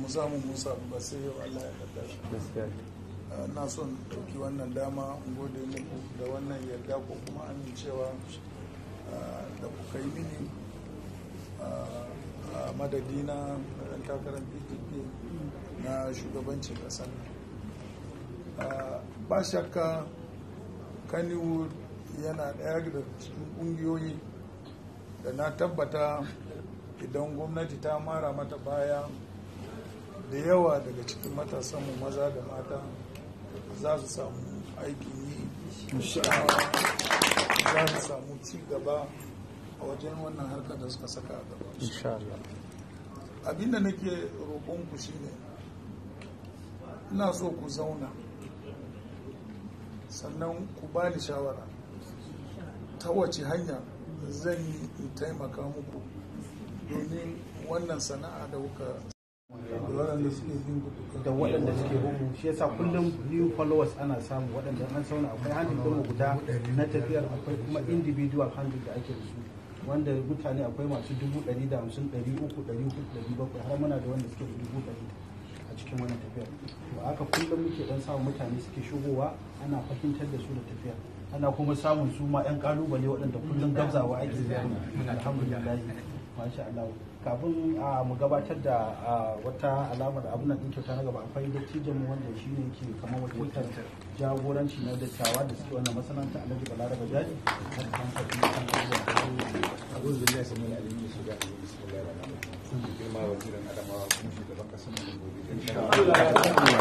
Mu samu mun samu ba, sai yau Allah ya kaddara. Na son ɗauki wannan dama in gode muku da wannan yarda ko kuma amincewa da kuka yi mini a madadina na ɗan takarar PDP na shugabancin ƙasar nan. Ba shakka, Kannywood yana ɗaya daga cikin ƙungiyoyi da na tabbata idan gwamnati ta mara mata baya, da yawa daga cikin matasanmu maza da mata za su samu aikin yi, za su samu ci gaba a wajen wannan harkar da suka saka a gaba. Abinda nake roƙonku shine, ina so ku zauna, sannan ku bani shawara ta wace hanya zan yi in taimaka muku domin wannan sana'a da kuka da waɗanda suke bin ku duka. Da waɗanda suke bin, shi yasa kullum new followers ana samu, waɗanda an sauna. Akwai handle ɗin guda na tafiyar, akwai kuma individual handle da ake da su, wanda mutane akwai masu 150,000, 300, 400, 700, har muna da wanda suke da 100,000 a cikin wannan tafiyar. To, haka kullum muke dan samun mutane suke shigowa, ana fahimtar da su da tafiyar, ana kuma samun su ma 'yan kalubale waɗanda kullum gabzawa ake yi. Alhamdulillah, masha Allah. Kafin mu gabatar da wata alamar abun nan ɗin kyauta na gaba, akwai dattijan mu wanda shi ne ke kamar wakiltar jagoranci na dattawa da suke wannan masana'anta, Alhaji Balaraba Jaji, har kan faɗi kan abubuwan. أعوذ بالله السميع العليم من الشيطان الرجيم. بسم الله الرحمن الرحيم. Girma wazirin Adamawa kuma shugaban kasar mu gobe.